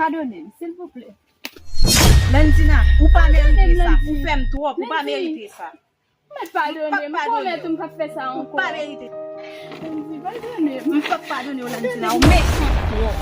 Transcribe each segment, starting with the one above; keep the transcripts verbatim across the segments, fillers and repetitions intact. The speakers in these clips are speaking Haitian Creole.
Padone m, silvouplè. Landina, ou pa merite sa. Ou fè m twòp, ou pa merite sa. Ou mèt padone m, m pwomèt ou m p ap fè sa ankò. Ou pa merite. Landy, padone m. M p ap padone w, Landina, ou mechan twòp.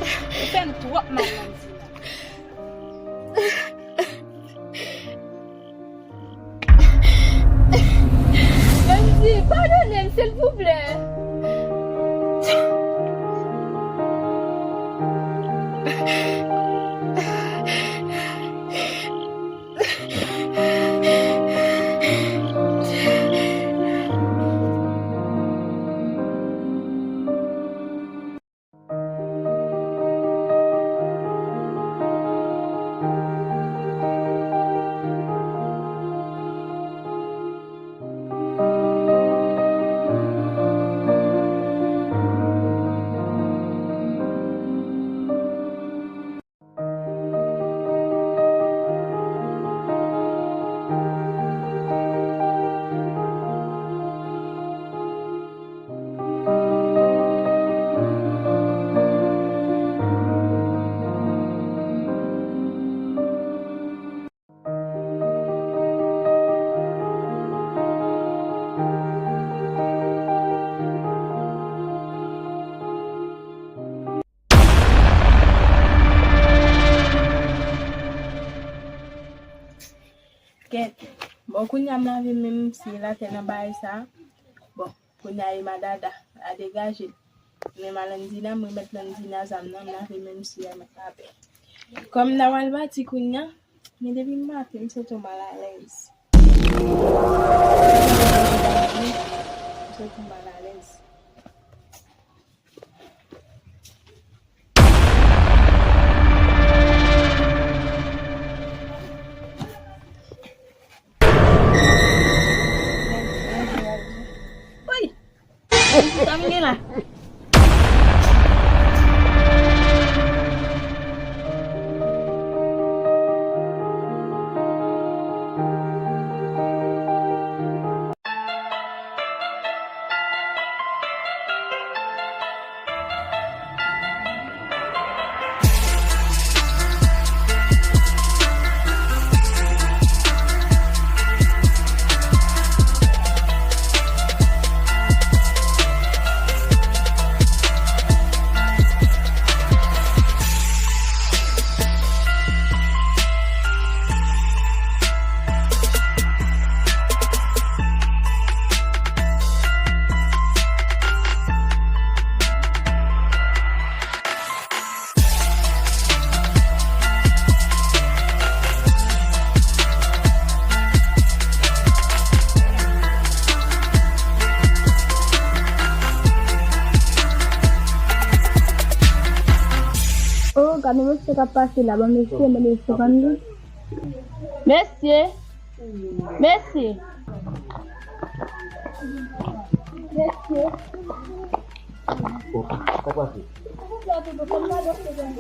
Ou fè m twòp mal, Landina. Landy, padone m, silvouplè. Kèt. Bon, kounye a m lave men m, si l atè nan bagay sa. Bon, kounye a e madada, a degaje l. Men m a Landina, m remèt Landina zam nan, m lave men m, si a mèt lapè. Kòm m ta pral pati kounye a, men depi maten, m santi m malalèz. M santi m malalèz. Woy! Sa m gen la? Oh, gade mesye k ap pase la, ban mesye, mande senkant goud. Mesye! Mesye! Mesye! Oh, sa pase?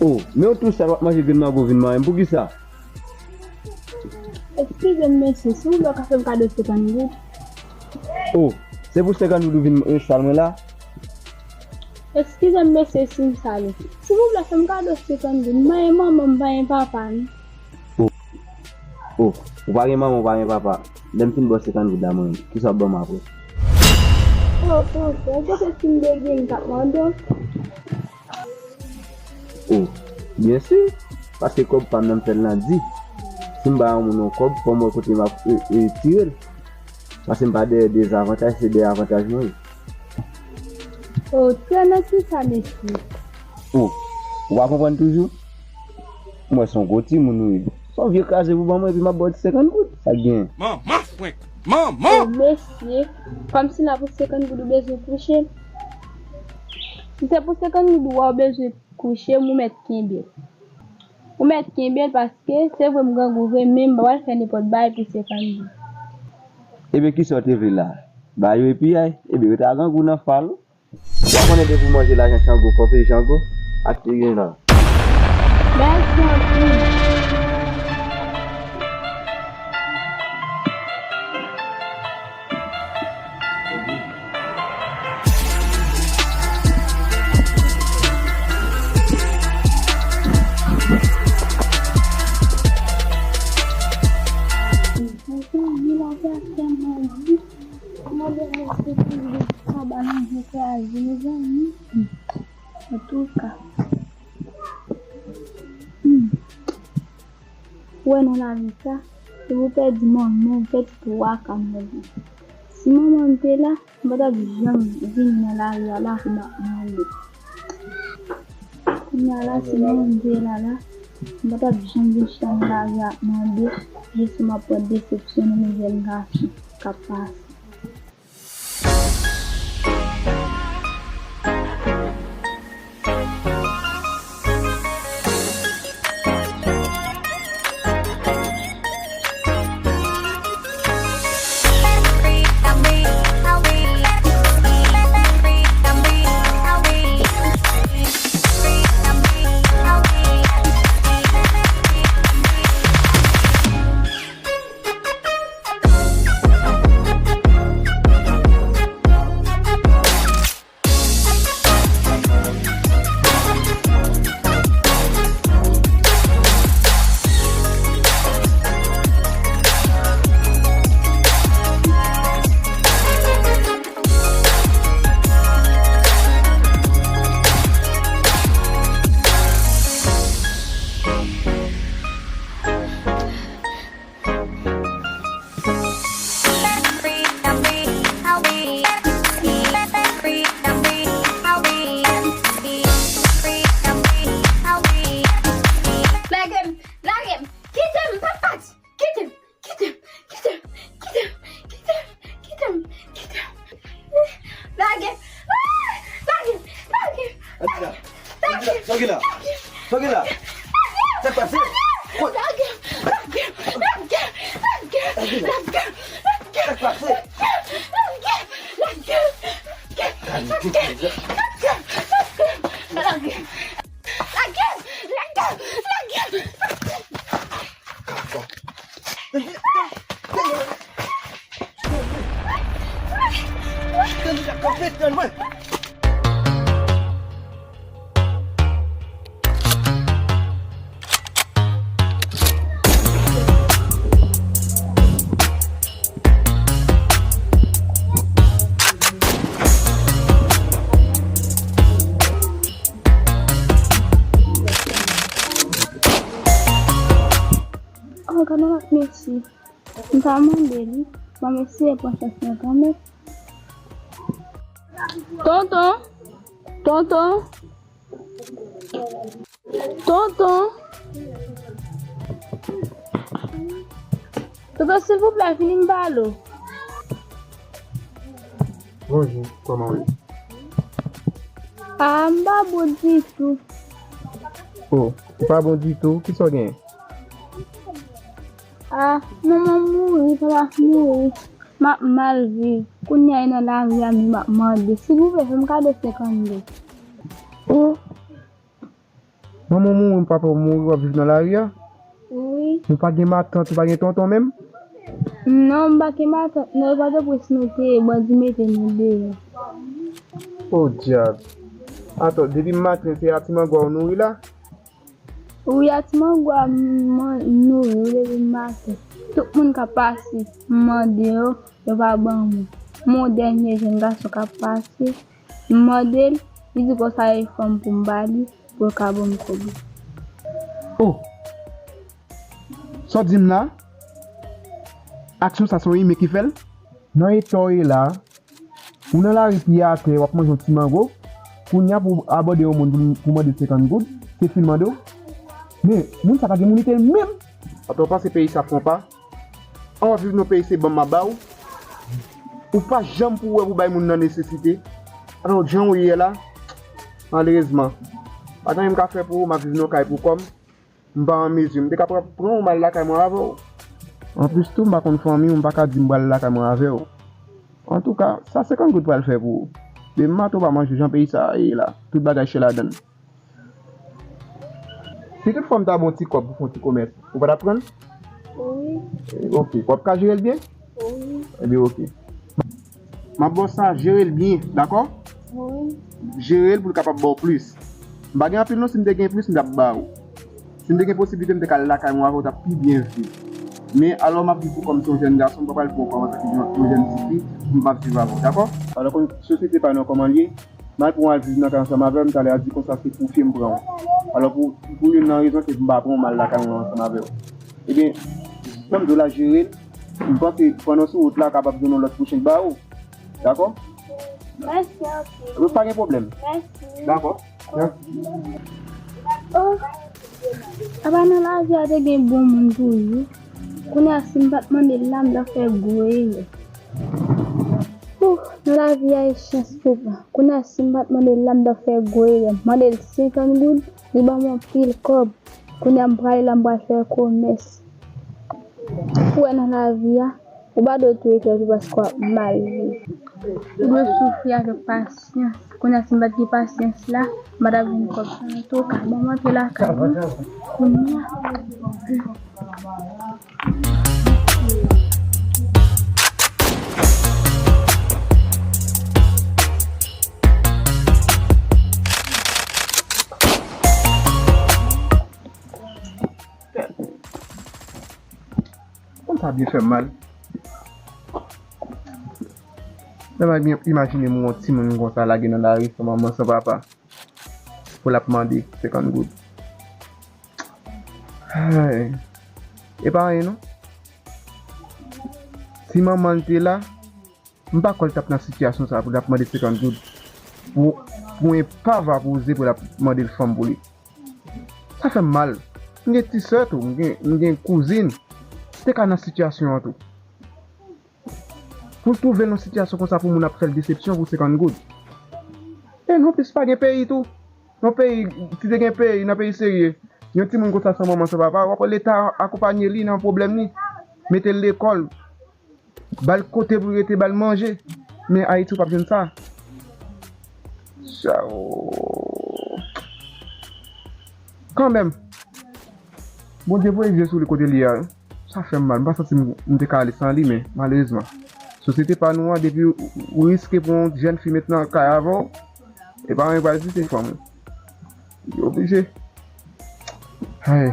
Oh, men w tou sal w ap manje grenn mango vin manyen m, poukisa? Eskize m, mesye, si w vle w ka fè m kado senkant goud. Oh, se pou senkant goud ou vin, eh, sal mwen la? Eskize m, mesye, si m sal ou. Si w vle fè m kado senkant goud, m pa gen manman, m pa gen papa, non. Oh. Oh, ou pa gen manman, ou pa gen papa. Lè m fin ba w senkant goud la, mwen menm, kisa w ap ban m apre? Oh, oh, frè, se si m byen gen, m t ap mande w. Oh, byen si. Paske kòb pa m nan m fè l nan di. Si m ba yon moun yon kòb, fò m wè kote m ap, e, e, tire l. Paske m pa dèyè dezavantaj, se dèyè avantaj mwen ye. Oh, tè nan kisa, mesye? Oh, ou pa konprann toujou? M wè se yon gwo timoun ou ye. Se yon vye kraze pou ban mwen, epi m ap ba w senkant goud. Sa k genyen? Manman frenk! Manman! Oh, mesye, kòmsi la pou senkant goud ou bezwen kouche. Si se pou senkant goud ou wè w bezwen kouche m, ou mèt kenbe l. Ou mèt kenbe l paske se vre m grangou vre, men m pa pral fè nenpòt bagay pou senkant goud. Ebyen, kisa w te vle la? Ba yo epi ay, ebyen, yo ta grangou nan fal ou. Ou pa konnen depi w manje lajan Chango, fò w peye Chango? Ak te gen la. Mèsi anpil. Gade mwen se pou li sa ba nan je kraze, mezanmi. Antouka. Hmm. Ou wè nan lavi sa, se pou pèdi manman w, pèdi twa ka nan vi. Si manman m te la, m pa t ap janm vini nan lari a la pou m ap mande. Kounye a la, si manman m te la la, m pa t ap janm vin chita nan lari a ap mande, jis pou m ap pran desepsyon nan men jèn gason k ap pase. Lage m, lage m, kite m, m p ap pati, kite m, kite m, kite m, kite m, kite m, kite m, kite m, kite m. Lage m, ah, lage m, lage m, lage m. Sa w gen la? Sa w gen la? Sa k pase? Lage m, lage m, lage m, lage m, lage m, lage m. Sa k pase? Lage m, lage m, lage m, lage m, lage m. Lage m, lage m, lage m, lage m. Oh, gade yon lòt mesye. M ta mande li. Bon, mesye, pran chans nan kanmenm. Tonton! Tonton! Tonton! Tonton, silvouplè, vini m pale w. Bonjou, kòman w ye? Ah, m pa bon ditou. Oh, ou pa bon ditou? Kisa w genyen? Ah, manman m mouri, papa m mouri. M ap mal viv. Kounye a, e nan lari a menm m ap mande. Silvouplè, fè m kado senkannde. Oh! Manman w mouri, papa w mouri, w ap viv nan lari a? Wi. Ou pa gen matant, ou pa gen tonton menm? Non, m pa gen matant, non, e pa de pwès nou te ye, bandi mete nou deyò. O dyab! Atò, depi maten, se a ti mangwa w nouri la? Wi, a ti mangwa m, m nouri wi depi maten. Tout moun k ap pase, m mande yo, yo pa ban mwen. Men yon dènye jèn gason k ap pase, m mande l, li di konsa e fanm pou m ba li, pou l ka ban m kòb li. Oh! Sa w di m la? Aksyon sa se yon imen ki fè l? Nan eta w ye la, ou nan lari pye atè, w ap manje yon ti mango, kounye a pou w abòde yon moun pou, pou mande senkant goud, se fi l mande w? Men, moun sa pa gen mounite l menm! Atò, w panse peyi sa fon pa? An w ap viv nan peyi se ban m ap ba w. Ou pa janm pou wè pou bay moun nan nesesite. Atò, jan w ye la, malerezman, pa gen anyen m ka fè pou ou, m ap viv nan kay pou kò m. M pa an mezi, m te ka pran, pran w m al lakay mwen avè w. Anplis tou, m pa konn fanmi w, m pa ka di m pral lakay mwen avè w. Antouka, sa senkant goud pral fè pou ou. Demen maten w pa manje jan peyi sa a ye la, tout bagay chè ladan l. Si tout fwa m ta ba w ti kòb pou fè yon ti komès, ou pa t ap pran l? Wi. Ok, w ap ka jere l byen? Wi. Ebyen, ok. M ap ba w sa, jere l byen, dakò? Wi. Jere l pou l kapab ba w plis. M pa gen anpil non, si m te gen plis, m t ap ba ou. Si m te gen posiblite, m te ka al lakay mwen avè w, w t ap pi byen viv. Men alò m ap viv pou kòm se yon jèn gason, m pa pral pran w kòm antanke yon, yon jèn tifi, pou m pa ap viv avè w, dakò? Alò konn sosyete pa nou an kòman l ye, m al pran w al viv nan kay ansanm avè w, m talè a di konsa se pou fye m pran w. Alò pou, pou youn nan rezon se pou m pa pran w m al lakay mwen ansanm avè w. Ebyen, jan m di w la, jere l, m panse pandan sou wout la kapab jwenn yon lòt pwochen k ba ou. Dakò? Mèsi anpil. Pa gen pwoblèm. Mèsi. Dakò. Oh, apa nan lavi a te gen bon moun toujou? Kounye a si m pa t mande l la, m t ap fè gwo erè. Ouh, nan lavi a e chans pou pran. Kounye a si m pa t mande l la, m t ap fè gwo erè. M mande l senkant goud, li ban m yon pil kòb. Kounye a m prale la, m pral fè komès. Ou wè nan lavi a, ou pa dwe tou eklèzi paske w ap mal viv. Ou dwe soufri avèk pasyans. Kounye a si m pa t gen pasyans la, m pa t ap jwenn kòb sa. Antouka, ban m antre lakay mwen. Kounye a. Konn sa byen fè m mal. Lè m ap imajine m wè yon timoun konsa lage nan lari san manman, san papa, pou l ap mande senkant goud. Ay. E pa anyen non. Si manman l te la, m pa kwè l t ap nan sitiyasyon sa pou l ap mande senkant goud pou, pou en pava poze pou l ap mande l fanm pou li. Sa fè m mal. M gen ti sè tou, m gen, m gen kouzin. Te ka nan sitiyasyon an tou. Pou l twouve l nan sitiyasyon konsa pou moun ap fè l desepsyon pou senkant goud. E non plis pa gen peyi tou. Nan peyi, si te gen peyi, nan peyi serye, yon timoun konsa san manman san papa, w ap wè Leta akonpanye li nan pwoblèm li. Mete l lekòl. Ba l kote pou l rete, ba l manje. Men Ayiti, ou p ap jwenn sa. Sa, oh. Kanmenm, Bondye voye je sou li kote li ye a, wi. Sa fè m mal. M pa santi m, m te ka ale san li, men malerezman, sosyete pa nou an, depi ou, ou riske pou yon jèn fi met nan kay avè w, e pa anyen pral di se fanm ou. Li oblije. Ay.